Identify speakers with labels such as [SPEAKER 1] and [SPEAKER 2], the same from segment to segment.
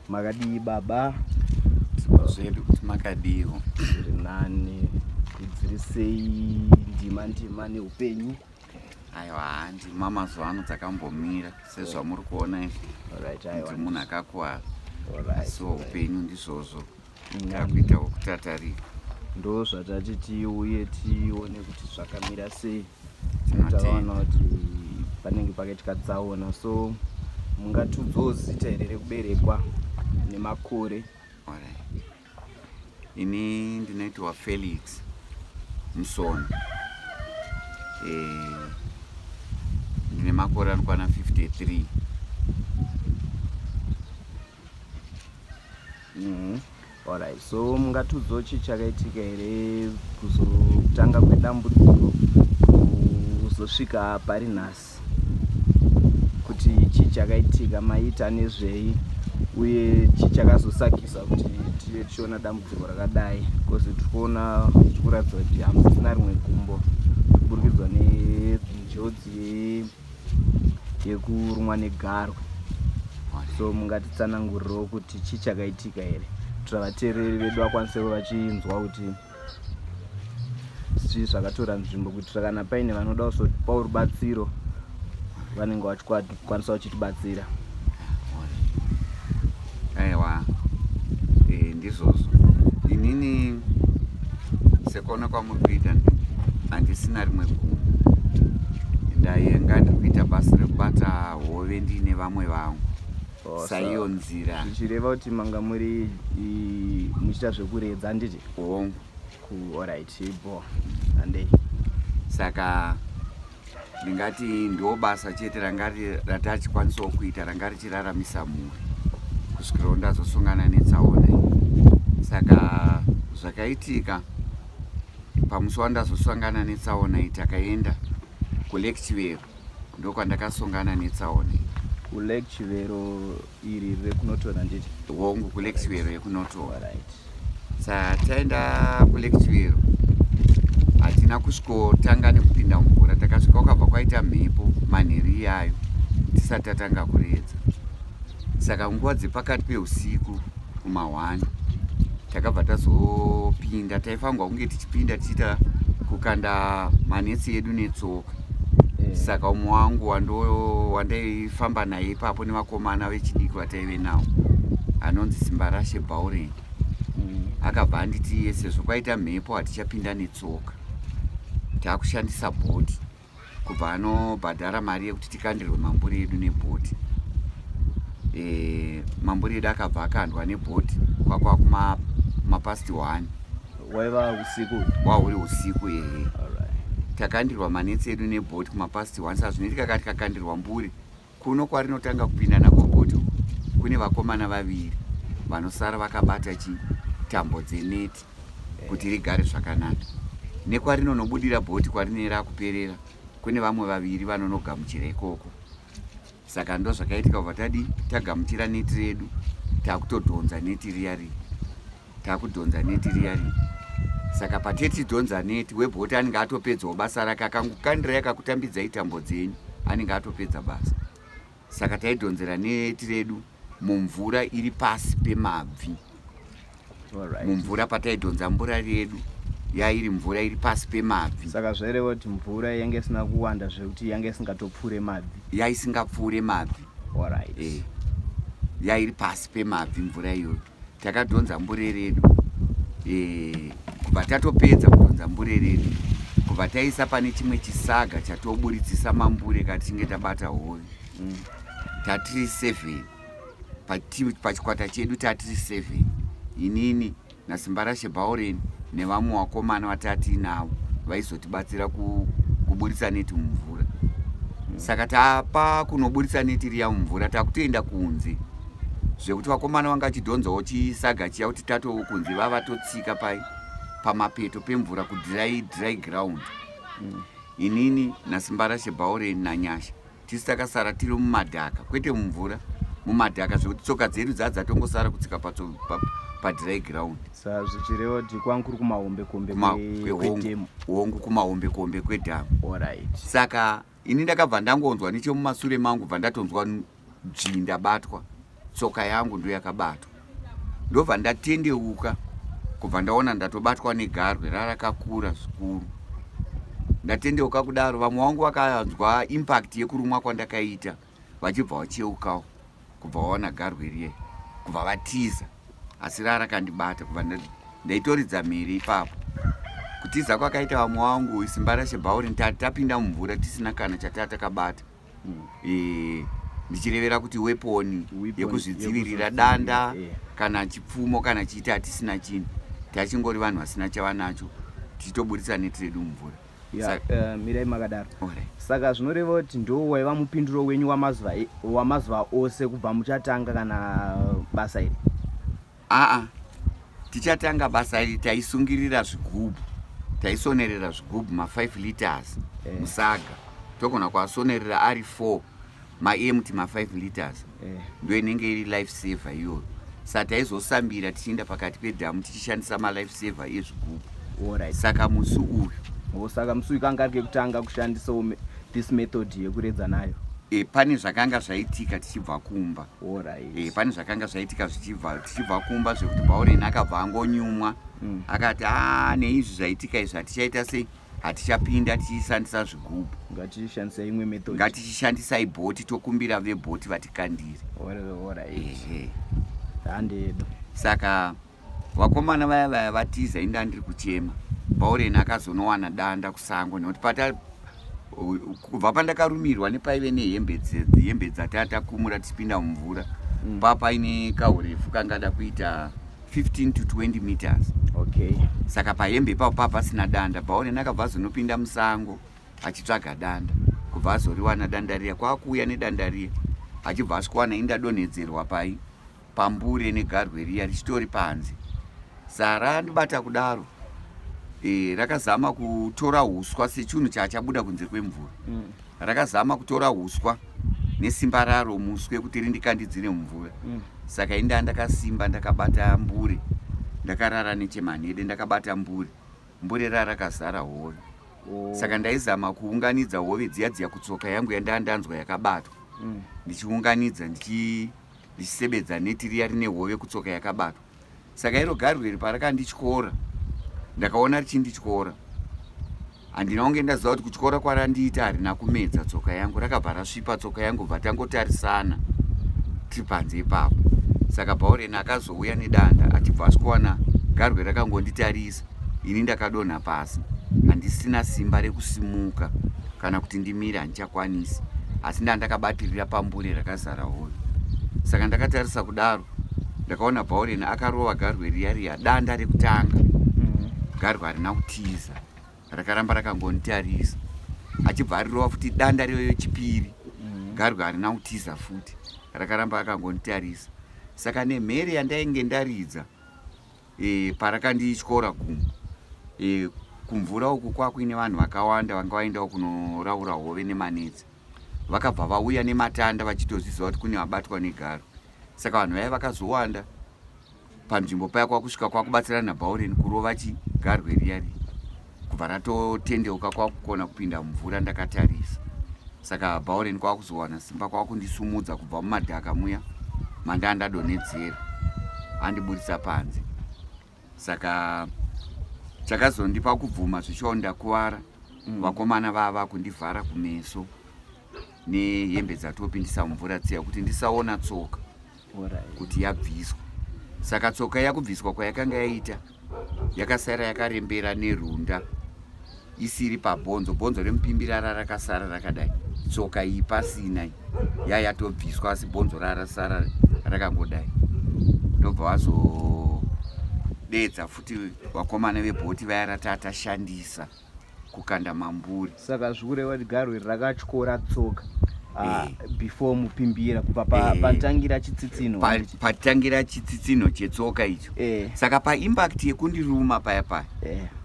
[SPEAKER 1] Makadii baba?
[SPEAKER 2] Zvedu kuti makadiiwo.
[SPEAKER 1] Zviri nani. Dziri sei ndima ndima neupenyu?
[SPEAKER 2] Aiwa, ndima mazuva ano dzakambomira sezvamuri kuona izvi.
[SPEAKER 1] Alright, aiwa.
[SPEAKER 2] Kuti munhu akakuwara.
[SPEAKER 1] Alright.
[SPEAKER 2] So upenyu ndizvozvo. Takuita wekutatarika.
[SPEAKER 1] Ndo zvatati tiuye tione kuti zvakamira sei.
[SPEAKER 2] Tinotenda.
[SPEAKER 1] Takaona kuti panenge pakaitika tsaona so mungatudzawo zita here rekuberekwa nemakore.
[SPEAKER 2] Alright. Ini ndinoitwa Felix Musoni. Eh, ndine makore anokwana 53.
[SPEAKER 1] Alright, so mungatudzawo chii chakaitika here kuzotanga kwedambudziko kuzosvika pari nhasi, kuti chii chakaitika, maita nezvei, uye chii chakazosakisa kuti tive tichiona dambudziko rakadai, because tiri kuona tiri kuratidza kuti hamusisina rimwe gumbo kuburikidzwa nenjodzi yekurumwa negarwe. So mungatitsanangurirawo kuti chii chakaitika here, kuitira vateereri vedu vakwanise kuva vachinzwa kuti zvii zvakatora nzvimbo, kuitira kana paine vanoda kuzotipawo rubatsiro vanenge vachikwanisa vachitibatsira.
[SPEAKER 2] Aiwa, ndizvozvo. Inini sekuona kwamuri kuita handisina rimwe gumbo. Ndainga ndiri kuita basa rekubata hove ndiine vamwe vangu.
[SPEAKER 1] Oh,
[SPEAKER 2] Saiyo nzira.
[SPEAKER 1] Zvichireva kuti manga muri muchiita zvekuredza, handiti?
[SPEAKER 2] Hongu.
[SPEAKER 1] Alright, bo handei.
[SPEAKER 2] Saka ndingati ndo basa chete ranga ratachikwanisawo kuita ranga richiraramisa mhuri kusvikirawo ndazosongana netsaona iyi. Saka zvakaitika pamusi wandazosangana netsaona iyi, takaenda kuLake Chivero, ndokwandakasongana netsaona iyi.
[SPEAKER 1] KuLake Chivero iri rekunotora, nditi?
[SPEAKER 2] Hongu, kuLake Chivero yekunotora.
[SPEAKER 1] Alright.
[SPEAKER 2] Saka taenda kuLake Chivero, hatina kusvikotanga nekupinda mumvura. Takasvika kwakabva kwaita mhepo manheru iyayo tisati tatanga kuredza. Saka nguva dzepakati peusiku kuma1 takabva tazopinda. Taifanirwa kunge tichipinda tichiita kukanda manetsi edu netsoka. Saka umwe wangu wandaifamba naye ipapo nevakomana vechidiki vataive navo, anonzi Simbarashe Bauren, akabva anditi iye sezvo kwaita mhepo hatichapinda netsoka, taakushandisa bhoti. Kubva anobhadhara mari yekuti tikandirwe mamburi edu nebhoti. Mamburi edu akabva akandwa nebhoti kwakwa kumapast 1.
[SPEAKER 1] Waiva usiku?
[SPEAKER 2] Wahuri usiku, ehe. Takandirwa manetsi edu nebhoti kumapast 1. Saka zvinoitika kati kakandirwa mburi kuno kwarinotanga kupinda nako bhoti uku, kune vakomana vaviri vanosara vakabata chitambo dzeneti kuti rigare zvakanaka. Nekwarinonobudira bhoti kwarinenge rakuperera kune vamwe vaviri vanonogamuchira ikoko. Saka ndo zvakaitika. Kubva tadi tagamuchira neti redu, takutodhonza neti riya riya, takudhonza neti riya riya. Saka patetidhonza neti, webhoti anenge atopedzawo basa rake. Akangokandirai akakutambidzai tambo dzenyu, anenge atopedza basa. Saka taidhonzera neti redu mumvura iri pasi pemabvi. Mumvura pataidhonza mbura redu yairi mvura iri pasi pemabvi.
[SPEAKER 1] Saka zvaireva kuti mvura yange isina kuwanda zvekuti yange isingatopfuure mabvi?
[SPEAKER 2] Yaisingapfuure mabvi. Yairi pasi pemabvi mvura iyoyo. Takadhonza mbure redu. Kubva tatopedza kudhonza mbure redu, kubva taisa pane chimwe chisaga chatoburitsisa mambure katichinge tabata hove. Tatiri 7 pachikwata chedu, tatiri 7, inini naSimbarashe Bhaureni nevamwe vakomana vatati navo vaizotibatsira kuburitsa neti mumvura. Saka tapa kunoburitsa neti riya mumvura, takutoenda kunze zvekuti vakomana vanga vachidhonzawo chisaga chiya kuti tatovo kunze, vavatotsika pai pamapeto pemvura kudry dry ground. Inini naSimbarashe Bhaureni naNyasha tisu takasara tiri mumadhaka, kwete mumvura, mumadhaka, zvekuti tsoka dzedu dzaa dzatongosara kutsika padry ground.
[SPEAKER 1] Saka zvichireva kuti kwanga kuri kumahombekombe kwedhemu?
[SPEAKER 2] Hongu, kumahombekombe kwedhamu. Saka ini ndakabva ndangonzwa nechemumasure mangu, bva ndatonzwa dzvi, ndabatwa. Tsoka yangu ndo yakabatwa, ndobva ndatendeuka, kubva ndaona ndatobatwa negarwe rarakakura zvikuru. Ndatendeuka kudaro, vamwe vangu vakanzwa impact yekurumwa kwandakaita, vachibva vacheukawo, kubva vaona garwe riye, kubva vatiza, asi rarakandibata. Kubva ndaitoridza mhere ipapo. Kutiza kwakaita vamwe vangu, simba rashe Bhauri, tapinda mumvura tisina kana chataa takabata. Ndichirevera kuti weapon yekuzvidzivirira, danda kana chipfumo kana chiita, hatisina chinhu, tachingori vanhu vasina chavanacho, tichitoburitsa neti redu mumvura.
[SPEAKER 1] Mirai makadaro. Saka zvinoreva kuti ndo waiva mupinduro wenyu wamazuva ose kubva muchatanga kana basa iri?
[SPEAKER 2] Aa, tichatanga basa iri taisungirira zvigubhu, taisonerera zvigubhu ma5 liters musaga, togona kuasonerera ari 4 maempty ma5 liters. Ndo inenge iri life saver iyoyo. Saka taizosambira tichienda pakati pedhamu tichishandisa malife saver ezvigubhu. Saka musi uyu
[SPEAKER 1] Saka musi uyu kanga kari kekutanga kushandisawo this method yekuredza nayo?
[SPEAKER 2] Pane zvakanga zvaitika tichibva kumba. Pane zvakanga zvaitika tichibva kumba, zvekuti Bhaureni akabva angonyumwa. Akati, a, neizvi zvaitika izvi, hatichaita sei, hatichapinda tichishandisa zvigubhu.
[SPEAKER 1] Ngatichishandisa imwe method.
[SPEAKER 2] Ngatichishandisai bhoti, tokumbira vebhoti vatikandire.
[SPEAKER 1] Ehe. Handedo.
[SPEAKER 2] Saka vakomana vaya vaya vatiza, inda ndiri kuchema. Bhaureni akazonowana danda kusango, nekuti pata kubva pandakarumirwa nepaive nehembe hembe dzatatakumura tichipinda mumvura, papaine kaurefu kangada kuita 15 to 20 meters. Saka pahembe ipapo paa pasina danda. Bhaureni akabva azonopinda musango achitsvaga danda, kubva azoriwana danda riya, kwakuuya nedanda riya, achibva asvikowana indadonhedzerwa pai pambure negarwe riya richitori panze. Sara andibata kudaro, rakazama kutora uswa sechinhu chaachabuda kunze kwemvura. Rakazama kutora uswa nesimba raro, muswe, kuti rindikandidzire mumvura. Saka inda ndakasimba, ndakabata mbure, ndakarara nechemanhede ndakabata mbure. Mbure rarakazara hove. Saka ndaizama kuunganidza hove dziya dziya kutsoka yangu yandaa ndanzwa yakabatwa. Ndichiunganidza, ndichisebedza neti riya rine hove kutsoka yakabatwa. Saka iro garwe iri parakandityora, ndakaona richindityora, handina kunge ndaziva kuti kutyora kwarandiita harina kumedza tsoka yangu, rakabva rasvipa tsoka yangu, bva tangotarisana tiri panze ipapo. Saka Bhaureni akazouya nedanda, achibva asvikowana garwe rakangonditarisa, ini ndakadonha pasi, handisina simba rekusimuka kana kuti ndimire, handichakwanisi, asi ndaa ndakabatirira pambure rakazara hove. Saka ndakatarisa kudaro, ndakaona Bhaureni akarova garwe riya riya danda rekutanga. Garwe harina kutiza, rakaramba rakangonditarisa, achibva arirova futi danda rechipiri. Garwe harina kutiza futi, rakaramba rakangonditarisa. Saka nemhere yandainge ndaridza parakandityora gumbo, kumvura uku kwakuine vanhu vakawanda vanga vaendawo kunoraura hove nemanetsi, vakabva vauya nematanda vachitozviziva kuti kune vabatwa negarwe. Saka vanhu vaya vakazowanda panzvimbo paya, kwakusvika kwakubatsirana naBhaureni kurova chigarwe riya riya, kubva ratotendeuka kwakukona kupinda mumvura ndakatarisa. Saka Bhaureni kwakuzowana simba, kwakundisumudza kubva mumadhaka muya mandaa ndadonhedzera, andiburitsa panze. Saka chakazondipa kubvuma zvichiwa ndakuvara, vakomana vava kundivhara kumeso nehembe dzatopindisa mumvura dziya kuti ndisaona tsoka kuti yabviswa. Saka tsoka yakubviswa kwayakanga yaita, yakasara yakarembera nerunda, isiri pabhonzo. Bhonzo remupimbirara rakasara rakadai, tsoka iyi pasina, yayatobviswa, asi bhonzo rarasara rakangodai. Ndobva vazodedza futi vakomana vebhoti vaya ratatashandisa kukanda mamburi.
[SPEAKER 1] Saka zvikureva kuti garwe rakatyora tsoka before mupimbira, kubva patangira chitsitsino?
[SPEAKER 2] Patangira chitsitsino chetsoka icho. Saka paimpact yekundiruma paya paya,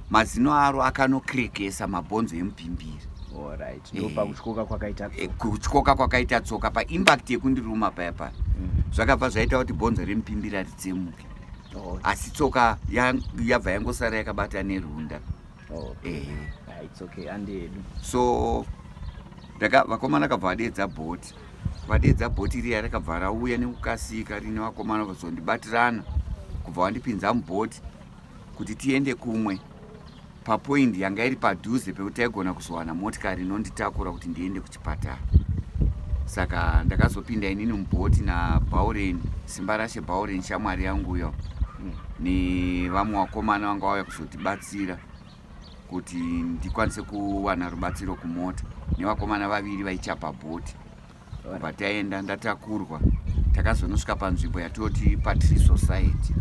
[SPEAKER 2] mazino aro akanokrekesa mabhonzo emupimbira.
[SPEAKER 1] Alright, ndo pakutyoka kwakaita tsoka.
[SPEAKER 2] Kutyoka kwakaita tsoka paimpact yekundiruma paya paya, zvakabva zvaita kuti bhonzo remupimbira ritsemuke, asi tsoka yabva yangosara yakabata nerunda.
[SPEAKER 1] Ah, it's okay, andedu.
[SPEAKER 2] So vakomana kabva vadedza bhoti. Vadedza bhoti riya rakabva rauya nekukasika rine vakomana vazondibatirana kubva vandipinza mubhoti kuti tiende kumwe papoindi yanga iri padhuze pekuti taigona kuzowana motikari inonditakura kuti ndiende kuchipatara. Saka ndakazopinda inini mubhoti naBhaureni, Simbarashe Bhaureni, shamwari yanguyo, nevamwe vakomana vanga vauya kuzotibatsira kuti ndikwanise kuwana rubatsiro kumota, nevakomana vaviri vaichapa bhoti. Kubva taenda ndatakurwa, takazonosvika panzvimbo yatoti paTree Society.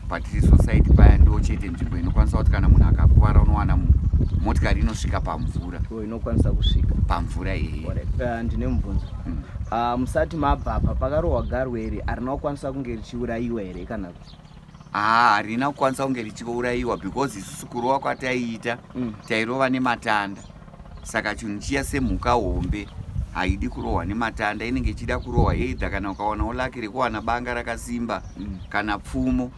[SPEAKER 2] PaTree Society paya ndo chete nzvimbo inokwanisa kuti kana munhu akakuvara unowana motikari inosvika pamvura.
[SPEAKER 1] Oh, inokwanisa kusvika
[SPEAKER 2] pamvura ehe.
[SPEAKER 1] Ndine mubvunzo. Musati mabva apa pakarohwa garwe iri, harina kukwanisa kunge richiurayiwa here kana kuti?
[SPEAKER 2] Haa, harina kukwanisa kunge richiurayiwa because isusu kurova kwataiita tairova nematanda. Saka chinhu chiya semhuka hombe haidi kurohwa nematanda, inenge ichida kurohwa either kana ukawanawo laki rekuwana banga rakasimba kana pfumo,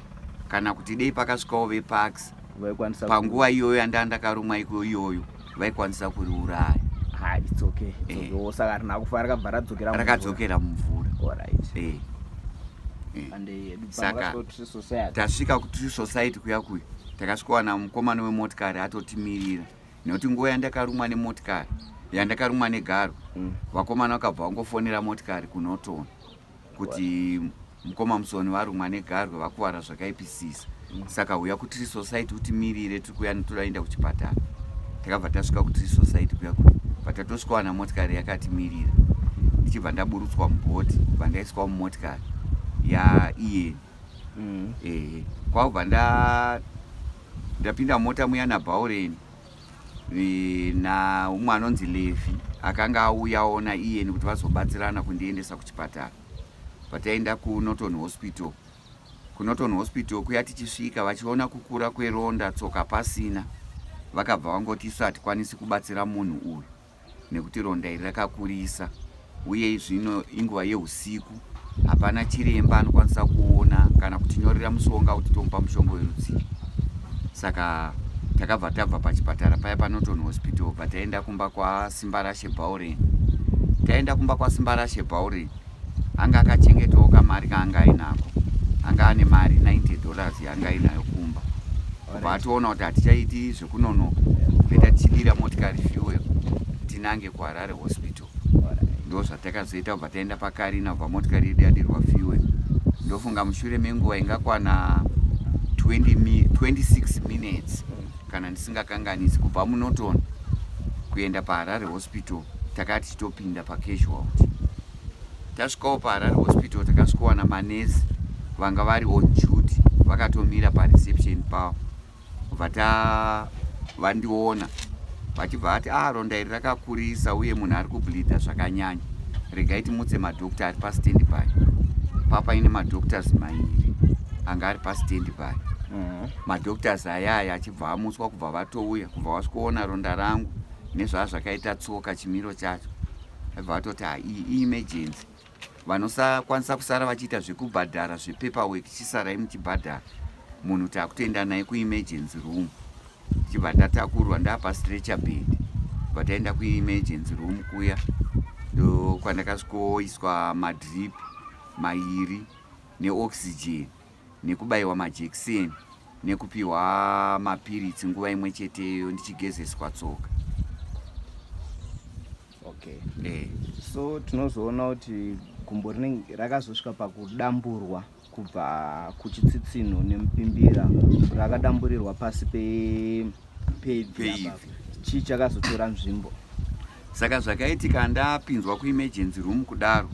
[SPEAKER 2] kana kuti dei pakasvikawo veparks
[SPEAKER 1] vaikwanisa
[SPEAKER 2] panguva iyoyo yanda ndakarumwa iko iyoyo, vaikwanisa kuriuraya.
[SPEAKER 1] Ha, it's okay, it's okay. Oh, saka harina kufa, rakabva radzokera mumvura.
[SPEAKER 2] Rakadzokera mumvura.
[SPEAKER 1] Alright.
[SPEAKER 2] Eh.
[SPEAKER 1] And
[SPEAKER 2] Saka,
[SPEAKER 1] Tree Society.
[SPEAKER 2] Tasvika kuTree Society kuya kuya, takasvikowana mukomana wemotikari atotimirira, nekuti nguva yandakarumwa nemotikari, yandakarumwa negaro, vakomana vakabva vangofonera motikari kuNorton kuti mukoma Musoni varumwa negarwe, vakuvara zvakaipisisa, saka huya kuTree Society utimirire, tiri kuya todaenda kuchipatara. Takabva tasvika kuTree Society kuya kuya, patatosvikawana motikari yakatimirira, ndichibva ndaburutswa mubhoti, bva ndaiswa mumotikari yaiyeni. Ehe, kwakubva ndapinda mumota muya naBhaureni naumwe anonzi Levi akanga auyawo naiyeni kuti vazobatsirana kundiendesa kuchipatara. Pataenda kuNorton Hospital, kuNorton Hospital kuya, tichisvika vachiona kukura kweronda, tsoka pasina, vakabva vangoti isu hatikwanisi kubatsira munhu uyu nekuti ronda iri rakakurisa, uye zvino inguva yeusiku, hapana chiremba anokwanisa kuona kana kutinyorera mushonga kuti tomupa mushonga werudzii. Saka takabva tabva pachipatara paya paNorton Hospital, bva taenda kumba kwaSimbarashe Bauren. Taenda kumba kwaSimbarashe Bauren, anga akachengetawo kamari kaanga ainako, anga ane mari $90 yaanga ainayo kumba. Kubva atoona kuti hatichaiti zvekunonoka, kuita tichidira motikari fuel tinange kuHarare Hospital. Ndo zvatakazoita, kubva taenda paKarina, kubva motikari yedu yadirwa fuel. Ndofunga mushure menguva ingakwana 20 26 minutes kana ndisingakanganisi, kubva muNorton kuenda paHarare Hospital, takati tichitopinda pacasualty. Tasvikawo paHarare Hospital, takasvikowana manesi vanga vari on duty vakatomira pareception pavo. Kubva ta vandiona vachibva vati, "A, ronda iri rakakurisa uye munhu ari kubleedha zvakanyanya, regai timutse madhokta ari pastandby." Papaine madoctors mairi anga ari pastandby. Madoctors ayaya achibva amutswa, kubva vatouya, kubva vasvikoona ronda rangu nezvazvakaita tsoka, chimiro chacho, vabva vatoti, "Ha, iyi iemergency, vanosakwanisa kusara vachiita zvekubhadhara zvepaperwork, chisarai muchibhadhara munhu, takutoenda naye kuemergency room." Chibva ndatakurwa ndapa stretcher bed, bva taenda kuemergency room kuya, ndokwandakasvikoiswa madrip mairi neoxygen, nekubayiwa majekiseni, nekupiwa mapiritsi nguva imwe cheteyo, ndichigezeswa tsoka.
[SPEAKER 1] Okay. So tinozoona kuti gumbo rinenge rakazosvika pakudamburwa kubva kuchitsitsinho nemupimbira, rakadamburirwa pasi peibvi.
[SPEAKER 2] Peibvi.
[SPEAKER 1] Apa chii chakazotora nzvimbo?
[SPEAKER 2] Saka zvakaitika, ndapinzwa kuemergency room kudaro,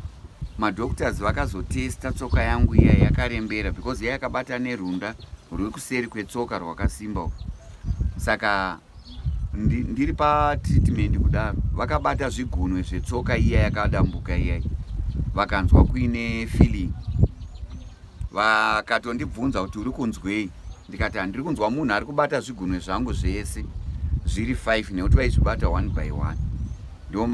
[SPEAKER 2] madoctors vakazotesta tsoka yangu iya yakarembera, because iya yakabata nerunda rwekuseri kwetsoka rwakasimba uku. Saka ndiri patreatment kudaro, vakabata zvigunwe zvetsoka iya yakadambuka iyai, vakanzwa kuine feeling, vakatondibvunza kuti, "Uri kunzwei?" Ndikati, "Handiri kunzwa munhu ari kubata zvigunwe zvangu zvese zviri 5," nekuti vaizvibata one by one. Ndo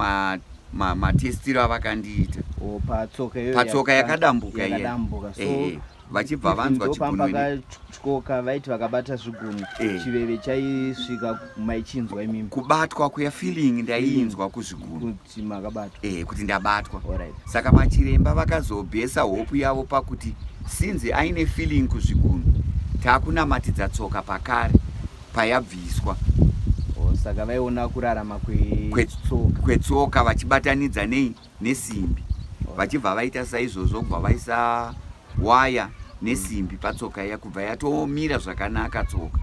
[SPEAKER 2] Matestiro avakandiita.
[SPEAKER 1] Oh, patsoka iyoyo?
[SPEAKER 2] Patsoka yakadambuka iya.
[SPEAKER 1] Yakadambuka, so
[SPEAKER 2] Vachibva vanzwa chigunwe
[SPEAKER 1] pakatyoka, vaiti vakabata zvigunwe, chiveve chaisvika, maichinzwa imimi?
[SPEAKER 2] Kubatwa kuya, feeling ndaiinzwa kuzvigunwe.
[SPEAKER 1] Kuti makabatwa.
[SPEAKER 2] Kuti ndabatwa. Saka machiremba vakazobhesa hope yavo pakuti since aine feeling kuzvigunwe, taakunamatidza tsoka pakare payabviswa.
[SPEAKER 1] Oh, saka vaiona kurarama kwetsoka.
[SPEAKER 2] Kwetsoka, vachibatanidza nei? Nesimbi. Vachibva vaita saizvozvo, kubva vaisa waya nesimbi patsoka iya, kubva yatomira zvakanaka tsoka,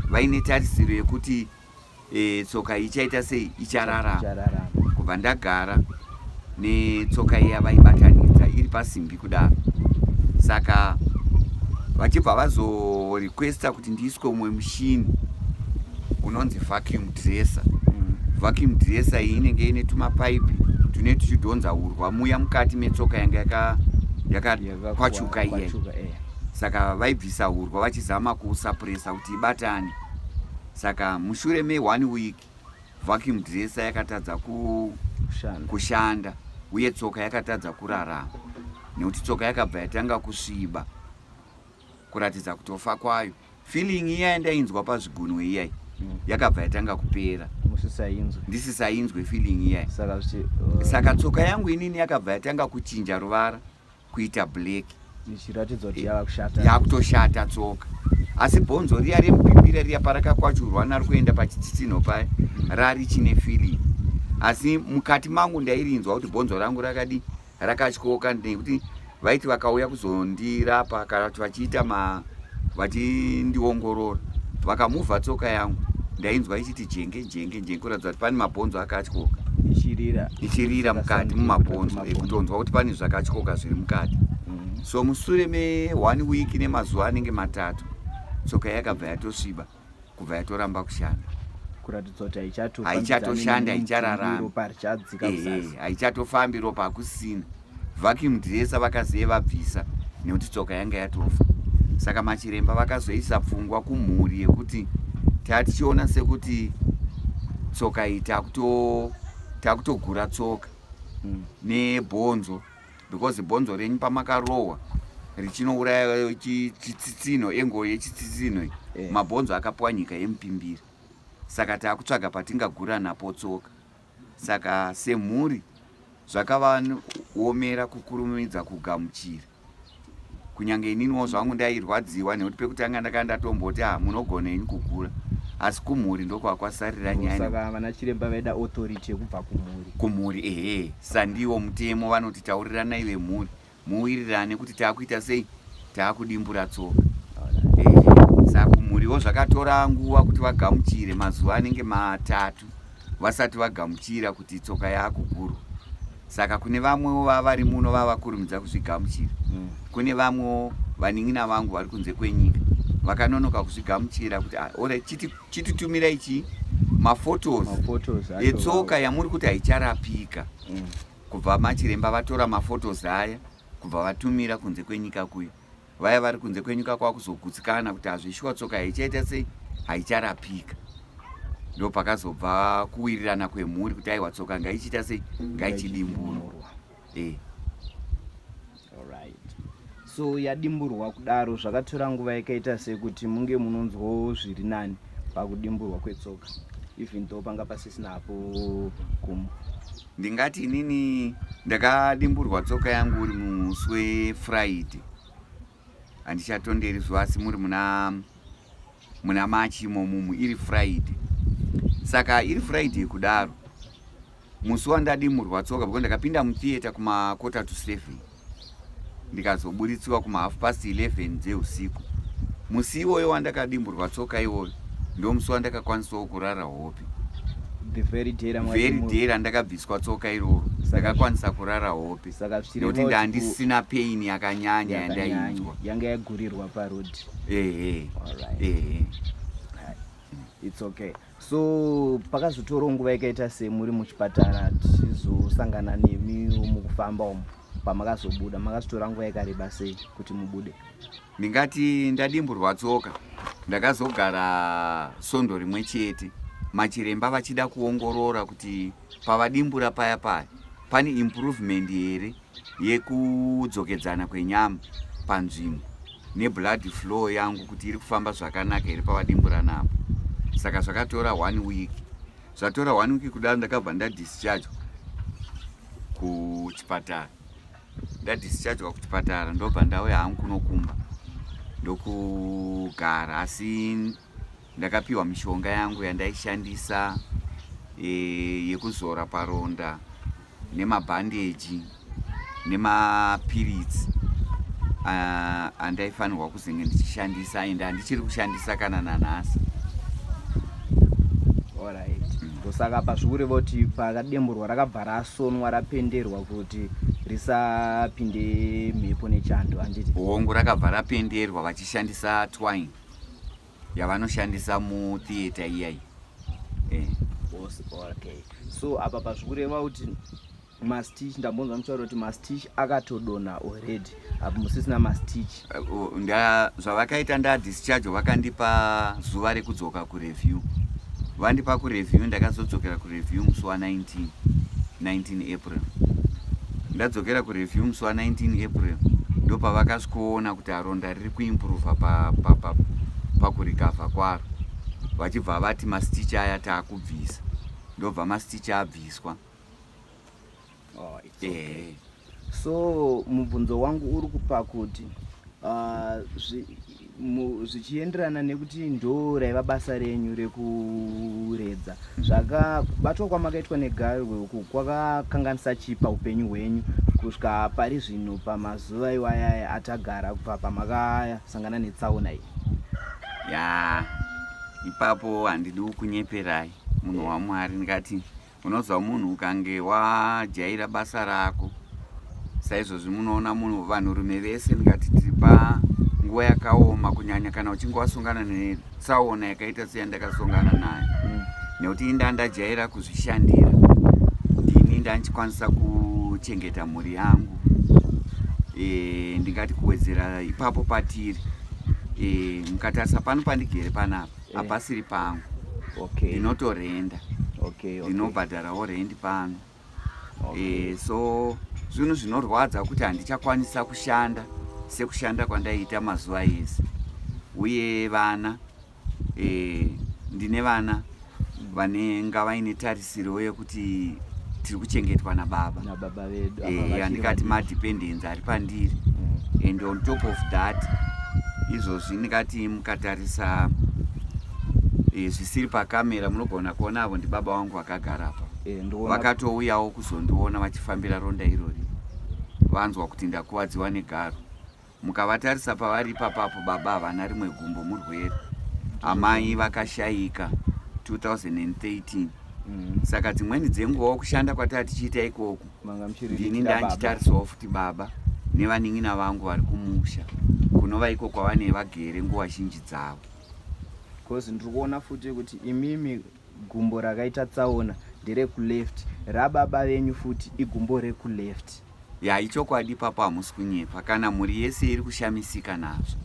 [SPEAKER 2] vaine tarisiro yekuti tsoka ichaita sei? Ichararama.
[SPEAKER 1] Ichararama.
[SPEAKER 2] Kubva ndagara netsoka iya vaibatanidza iri pasimbi kudaro. Saka vachibva vazorequesta kuti ndiiswe umwe mushini unonzi vacuum dresser. Vacuum dresser iyi inenge ine tumapaipi tune tuchidhonza urwa muya mukati metsoka yanga yakakwachuka iya.
[SPEAKER 1] Kwachuka.
[SPEAKER 2] Saka vaibvisa urwa vachizama kusuppressa kuti ibatane. Saka mushure me1 week vacuum dresser yakatadza
[SPEAKER 1] kushanda.
[SPEAKER 2] Kushanda, uye tsoka yakatadza kurarama nekuti tsoka yakabva yatanga kusviba, kuratidza kutofa kwayo. Feeling iya yandainzwa pazvigunwe iyai yakabva yatanga kupera.
[SPEAKER 1] Musisainzwe.
[SPEAKER 2] Ndisisainzwe feeling iyai.
[SPEAKER 1] Saka zvichi
[SPEAKER 2] Saka tsoka yangu inini yakabva yatanga kuchinja ruvara kuita black.
[SPEAKER 1] Ichiratidza kuti yava kushata.
[SPEAKER 2] Yakutoshata tsoka, asi bhonzo riya remupimbira riya parakakwachurwa nari kuenda pachitsitsinho paya rarichine feeling, asi mukati mangu ndairinzwa kuti bhonzo rangu rakadi rakatyoka, nekuti vaiti vakauya kuzondirapa kana kuti vachiita ma vachindiongorora, vakamuvha tsoka yangu, ndainzwa ichiti jenge jenge jenge, kuratidza kuti pane mabhonzo akatyoka.
[SPEAKER 1] Ichirira.
[SPEAKER 2] Ichirira mukati mumabhonzo.
[SPEAKER 1] Mumabhonzo.
[SPEAKER 2] Kutonzwa kuti pane zvakatyoka zviri mukati. So musure me1 week nemazuva anenge 3, tsoka yakabva yatosviba, kubva yatoramba kushanda.
[SPEAKER 1] Kuratidza kuti haichato
[SPEAKER 2] Haichatoshanda, haichararami.
[SPEAKER 1] Ropa richadzika kuzasi.
[SPEAKER 2] Haichatofambi, ropa hakusina. Vacuum dresser vakaziye vabvisa nekuti tsoka yanga yatofa. Saka machiremba vakazoisa pfungwa kumhuri yekuti tatichiona sekuti tsoka iyi takutogura tsoka nebhonzo, because bhonzo renyu pamakarohwa richinouraya chitsitsinho, engo yechitsitsinho iyi, mabhonzo akapwanyika emupimbira. Saka taakutsvaga patingagura napo tsoka. Saka semhuri zvakavaomera kukurumidza kugamuchira. Kunyange ininiwo zvangu ndairwadziwa, nekuti pekutanga ndakanga ndatomboti, "Ah, munogona ini kugura," asi kumhuri ndokwakwasarira nyaya.
[SPEAKER 1] Saka vana chiremba vaida authority yekubva kumhuri.
[SPEAKER 2] Kumhuri, ehe. Sandiwo mutemo vanoti tauriranai vemhuri, muwirirane kuti taakuita sei, taakudimbura tsoka. Ehe, saka kumhuriwo zvakatora nguva kuti vagamuchire, mazuva anenge 3 vasati vagamuchira kuti tsoka yaakugurwa. Saka kune vamwewo vavari muno vavakurumidza kuzvigamuchira. Kune vamwewo vanin'ina vangu vari kunze kwenyika vakanonoka kuzvigamuchira kuti, "Ah, alright, chititumirai chii, maphotos
[SPEAKER 1] maphotos acho
[SPEAKER 2] etsoka yamuri kuti haicharapika." Kubva machiremba vatora maphotos aya, kubva vatumira kunze kwenyika kuya, vaya vari kunze kwenyika kwakuzogutsikana kuti hazvishuwa, tsoka haichaita sei, haicharapika. Ndo pakazobva kuwirirana kwemhuri kuti aiwa, tsoka ngaichiita sei, ngaichidimburwa.
[SPEAKER 1] Ngaichidimburwa. Alright. So yadimburwa kudaro, zvakatora nguva yakaita sekuti munge munonzwawo zviri nani pakudimburwa kwetsoka, even though panga pasisinapo gumbo?
[SPEAKER 2] Ndingati inini ndakadimburwa tsoka yangu uri musi weFriday, handichatonderi zuva, asi muri muna March imomumu, iri Friday. Saka iri Friday kudaro, musi wandadimurwa tsoka, because ndakapinda mutheatre kuma6:45, ndikazoburitswa kuma11:30 dzeusiku. Musi iwoyo wandakadimburwa tsoka iwoyo ndo musi wandakakwanisawo kurara hope.
[SPEAKER 1] The very day
[SPEAKER 2] Very
[SPEAKER 1] ramwadimburwa.
[SPEAKER 2] day randakabviswa tsoka iroro ndakakwanisa kurara hope,
[SPEAKER 1] Saka zvichireva
[SPEAKER 2] nekuti
[SPEAKER 1] kuti
[SPEAKER 2] ndandisina pain yakanyanya
[SPEAKER 1] yakanyanya,
[SPEAKER 2] yandainzwa.
[SPEAKER 1] Yanga yagurirwa paroad.
[SPEAKER 2] Ehe.
[SPEAKER 1] Alright.
[SPEAKER 2] Ehe.
[SPEAKER 1] It's okay. So pakazotorawo nguva yakaita semuri muchipatara, tichizosangana nemi mukufamba umu, pamakazobuda makazotora nguva yakareba sei kuti mubude?
[SPEAKER 2] Ndingati ndadimburwa tsoka ndakazogara sondo rimwe chete, machiremba vachida kuongorora kuti pavadimbura paya paya. Pane improvement here yekudzokedzana kwenyama panzvimbo neblood flow yangu kuti iri kufamba zvakanaka here pavadimbura napo. Saka zvakatora one week. Zvatora one week kudaro ndakabva ndadischargwa kuchipatara. Ndadischargwa kuchipatara ndobva ndauya hangu kunokumba ndokugara, asi ndakapiwa mishonga yangu yandaishandisa yekuzora paronda nemabhandeji nemapiritsi andaifanirwa kuzenge ndichishandisa, ende handichiri kushandisa kana nanhasi.
[SPEAKER 1] Alright. Ndosaka pazvikureva kuti pakademburwa rakabva rasonwa rapenderwa kuti risapinde mhepo nechando, handiti?
[SPEAKER 2] Hongu, rakabva rapenderwa vachishandisa twine yavanoshandisa mutheatre iyai.
[SPEAKER 1] Okay, so apa pazvikureva kuti mastitch, ndambonzwa muchitaura kuti mastitch akatodonha already, apo musisina mastitch.
[SPEAKER 2] Zvavakaita ndadischarge, vakandipa zuva rekudzoka kureview. Vandipa kureview, ndakazodzokera kureview musi wa19 19 April. Ndadzokera kureview musi wa19 April, ndopavakasvikoona kuti aronda riri kuimprova pakurecover kwaro, vachibva vati mastitch aya taakubvisa. Ndobva mastitch abviswa.
[SPEAKER 1] Oh, it's okay. So mubvunzo wangu uri kupa kuti zvichienderana nekuti ndo raiva basa renyu rekuredza, zvakabatwa kwamakaitwa negarwe uku kwakakanganisa chii paupenyu hwenyu kusvika pari zvino, pamazuva iwayaya atagara kubva pamakasangana netsaona iyi?
[SPEAKER 2] Ya, ipapo handidi kunyeperai, munhu waMwari. Ndikati unozwa munhu ukange wajaira basa rako saizvozvi, munoona munhu, vanhurume vese, ndikati tiri panguva yakaoma, kunyanya kana uchinge wasongana netsaona yakaita seyandakasongana nayo, nekuti inda ndajaira kuzvishandira, ndini ndanchikwanisa kuchengeta mhuri yangu. Ndingati kuwedzera ipapo patiri, mukatarisa pano pandigere panapa, hapasiri pangu. Ndinotorenda, ndinobhadharawo rendi pano. So zvinhu zvinorwadza kuti handichakwanisa kushanda sekushanda kwandaiita mazuva ese, uye vana, ndine vana vanenga vaine tarisiro yekuti tiri kuchengetwa nababa.
[SPEAKER 1] Nababa vedu apa vachiri
[SPEAKER 2] Handikati
[SPEAKER 1] vadiki.
[SPEAKER 2] Madependence ari pandiri. And on top of that, izvozvi ndingati mukatarisa zvisiri pakamera, munogona kuona avo ndibaba vangu vakagara apa.
[SPEAKER 1] Ndikuona.
[SPEAKER 2] Vakatouyawo kuzondiona vachifambira ronda irori, vanzwa kuti ndakuvadziwa negaro. Mukavatarisa pavari ipapapo, baba havana rimwe gumbo, murwere. Amai vakashayika 2013. Saka dzimweni dzenguvawo kushanda kwataa tichiita ikoku,
[SPEAKER 1] Manga
[SPEAKER 2] ndini
[SPEAKER 1] muchiriritira baba.
[SPEAKER 2] Ndanchitarisawo futi baba nevanin'ina vangu vari kumusha, kunova iko kwavanee vagere nguva zhinji dzavo.
[SPEAKER 1] Because ndiri kuona futi kuti imimi gumbo rakaita tsaona nderekuleft, rababa venyu futi igumbo rekuleft.
[SPEAKER 2] Ya, ichokwadi ipapo, hamusi kunyepa. Kana mhuri yese iri kushamisika nazvo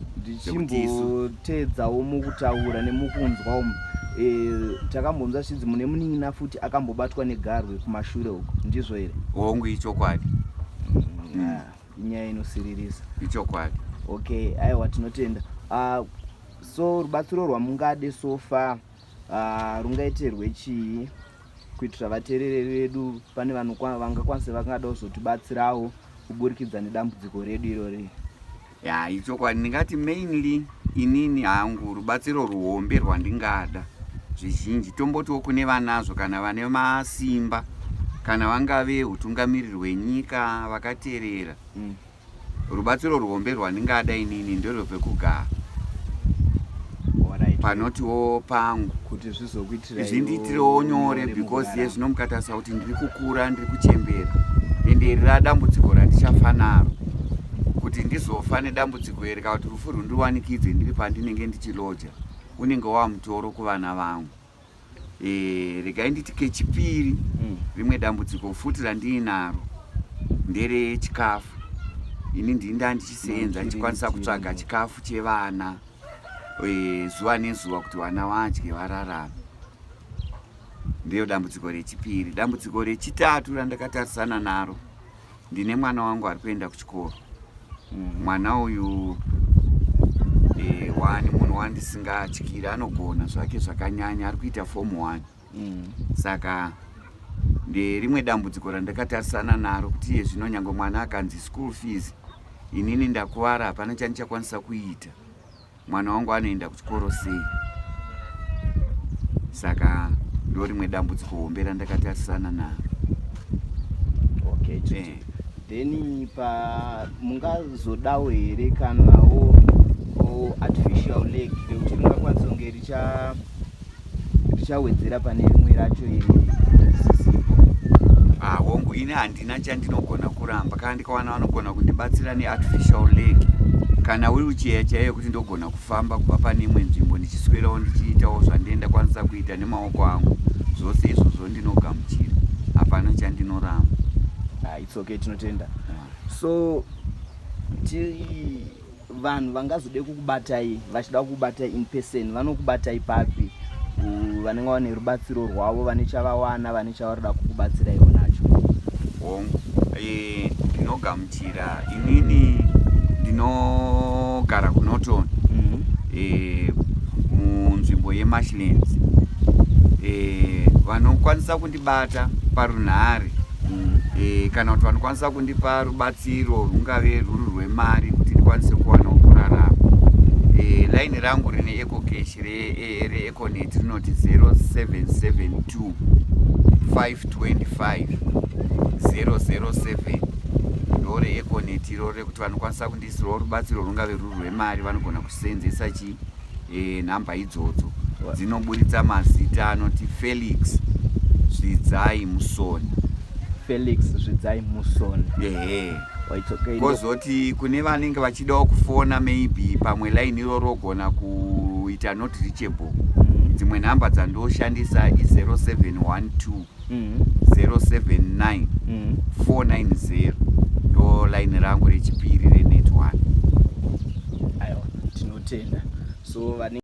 [SPEAKER 2] zvekuti isu
[SPEAKER 1] Ndichimboteedzawo mukutaura nemukunzwa umu, takambonzwa zvinzi mune munin'ina futi akambobatwa negarwe kumashure uko, ndizvo here?
[SPEAKER 2] Hongu, ichokwadi.
[SPEAKER 1] Ah, inyaya inosiririsa.
[SPEAKER 2] Ichokwadi.
[SPEAKER 1] Okay, aiwa, tinotenda. So rubatsiro rwamungade so far rungaite rwechii kuitira vateereri vedu, pane vangakwanise vangada kuzotibatsirawo kuburikidza nedambudziko redu irori?
[SPEAKER 2] Ya, ichokwadi. Ndingati mainly inini hangu rubatsiro ruhombe rwandingada zvizhinji, tombotiwo kune vanazvo kana vane masimba, kana vangave utungamiriri hwenyika vakateerera, rubatsiro ruhombe rwandingada inini nderwepekugara, panotiwo pangu,
[SPEAKER 1] kuti zvizokuitirai
[SPEAKER 2] zvindiitirewo nyore, because yezvino mukatarisa kuti ndiri kukura, ndiri kuchembera, ende iri radambudziko randichafa naro, kuti ndizofa nedambudziko iri kana kuti rufu rundiwanikidze ndiri pandinenge ndichiloja, unenge wava mutoro kuvana vangu. Regai nditi kechipiri, rimwe dambudziko futi randiinaro nderechikafu. Ini ndini ndandichisenza, ndichikwanisa kutsvaga chikafu chevana zuva nezuva kuti vana vadye vararame. Ndiyo dambudziko rechipiri. Dambudziko rechitatu randakatarisana naro, ndine mwana wangu ari kuenda kuchikoro. Mwana uyu wani munhu wandisingatyiri, anogona zvake zvakanyanya, ari kuita form 1. Saka nderimwe dambudziko randakatarisana naro kuti iye zvino nyange mwana akanzi school fees, inini ndakuvara, hapana chandichakwanisa kuita. Mwana wangu anoenda kuchikoro sei? Saka ndo rimwe dambudziko hombe randakatarisana naro.
[SPEAKER 1] Okay. Then pa mungazodawo here kanawo artificial leg, rekuti ringakwanisa kunge richawedzera pane rimwe racho iri risisipo?
[SPEAKER 2] Ah, hongu, ini handina chandinogona kuramba. Kana ndikawana vanogona kundibatsira neartificial leg kana wheelchair chaiyo kuti ndogona kufamba kubva pane imwe nzvimbo ndichiswerawo, ndichiitawo zvandenda kwanisa kuita nemaoko angu, zvose izvozvo ndinogamuchira, hapana chandinoramba.
[SPEAKER 1] Ah, it's okay, tinotenda. So ti vanhu vangazode kukubatai, vachida kukubatai in person, vanokubatai papi? Vanenge vane rubatsiro rwavo, vane chavawana, vane chavarida kukubatsiraiwo nacho.
[SPEAKER 2] Hongu, ndinogamuchira. Inini ndinogara kuNorton, munzvimbo yeMarshlands. Vanokwanisa kundibata parunhare kana kuti vanokwanisa kundipa rubatsiro rungave rwuri rwemari kuti ndikwanise kuwanawo kurarama, laini rangu rine EcoCash reEconet rinoti 0772 525 007. Ndo reEconet iro rekuti vanokwanisa kundiisirawo rubatsiro rungave rwuri rwemari, vanogona kusenzesa chi nhamba idzodzo dzinoburitsa mazita anoti Felix Zvidzai Musoni.
[SPEAKER 1] Felix Zvidzai Musoni.
[SPEAKER 2] Ehe.
[SPEAKER 1] Oh, it's okay.
[SPEAKER 2] Kozoti kune vanenge vachidawo kufona, maybe pamwe line iroro ogona kuita not reachable, dzimwe nhamba dzandoshandisa i0712 079 490. Ndo line rangu rechipiri reNetOne.
[SPEAKER 1] Aiwa, tinotenda. So vanenge